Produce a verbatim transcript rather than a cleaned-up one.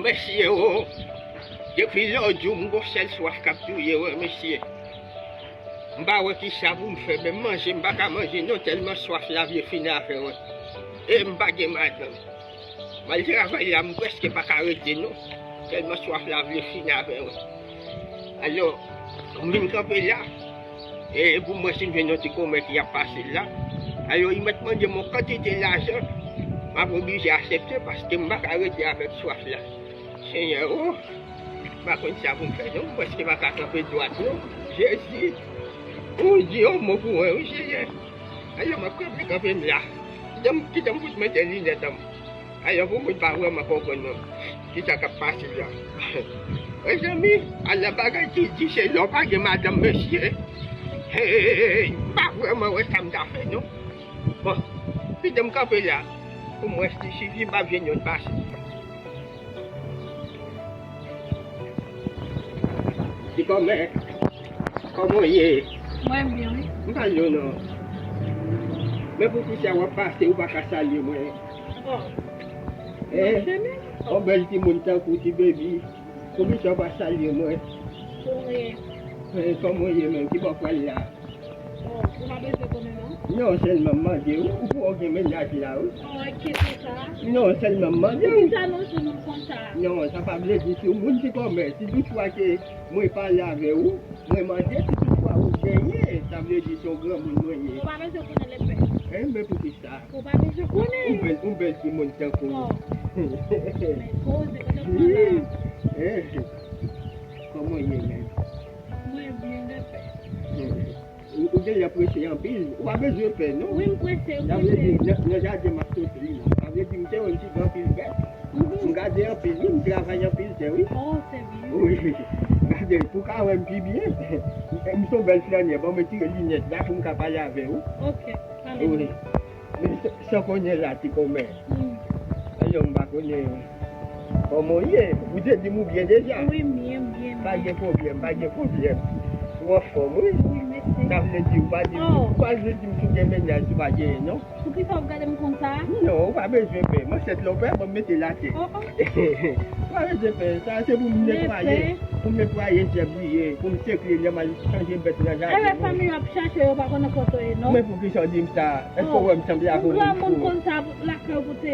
Mesye o, depi lè w di w m gon sèl swaf k ap touye w, mesye. M pa wè kisa pou m fè, menm manje m pa ka manje non, tèlman swaf la vle fin avè w. E m pa gen madanm. M al travay la, m prèske pa ka rete non, tèlman swaf la vle fin avè w. Alò, m vin kanpe la, e pou m wè si m jwenn yon ti kòmè ki ap pase la. Alò, li mèt mande m yon kantite lajan, m ap oblije aksepte paske m pa ka rete avèk swaf la. Senyè o, m pa konn sa pou m fè non, m prèske pa ka kanpe dwat non. Jezi, ou di yon mo pou mwen wi, Senyè. Alò, m ap kanpe, kanpe m la. Kite m, kite m fout mete linèt an m. Alò, pou moun pa vrèman konprann non, kisa k ap pase la. Mezanmi, ala bagay ki di se lè w pa gen madanm, mesye. Hey, m pa vrèman wè sa m ta fè non. Bon, kite m kanpe la. Pou m wè si, si, si m ap jwenn yon pase. Ti kòmè, kòman w ye? Mwen byen, wi. M pa jwenn ou non. Men poukisa w ap pase, ou pa ka salye mwen? Bon. Eh, yon bèl timoun tankou ti baby. Poukisa w pa salye mwen? Pou ryen. Eh, kòman w ye menm? Ki bò w pral la? Oh, ou pa bezwen konnen non. Non, sèlman m mande w, ou pou w gen mennaj la, wi. Oh, enkyete sa. Non, sèlman m mande w. Poukisa nou sou nou konsa? Non, sa pa vle di si w moun ti kòmè, si toutfwa ke mwen pale avè w, mwen mande si toutfwa ou genyen, sa vle di se yon granmoun mwen ye. Ou pa bezwen konnen lepè. Eh, men poukisa? Ou pa bezwen konnen. Yon bèl, yon bèl timoun tankou w. Oh. Men poze, kote w pran la? Eh, kòman w ye menm? Mwen byen, lepè. Hmm. Ou, ou genlè prese anpil. Ou pa bezwen pè, non. Wi, m prese, m prese. Sa vle di, nan, nan jaden m ap soti, non. Sa vle di, m te wè yon ti gen anpil bèt. Mhm. M gade anpil, wi, m travay anpil tè, wi. Oh, se byen. Wi. Gade, pou w ka wè m pi byen. M se yon bèl flannè. Bon, m retire linèt la pou m ka pale avè w. Ok, pale. Wi. Men sa, sa w konnen la, ti kòmè. Hmm. Alò, m pa konnen kòman w ye. Ou te di m ou byen deja. Wi, m byen, m byen, m byen. Pa gen pwoblèm, pa gen pwoblèm. Ou anfòm, wi. Wi, mèsi. Sa vle di, ou pa di, oh, ou pa vle di m si w gen mennaj, si w pa genyen, non? Poukisa w ap gade m konsa? Non, ou pa bezwen pè. Manchèt la, ou pè, ban m mete l atè. Oh, oh. Ou pa bezwen pè. Sa, se pou m netwaye. Pou m netwaye zèb li ye. Pou m sekle lè m al chanje bèt nan jaden. Ewe, fanmi yo ap chache, yo pa konnen kote w ye, non? Men poukisa w di m sa? Èske w wè m sanble ak yon moun fou? Yon granmoun konsa, lakay ou pou te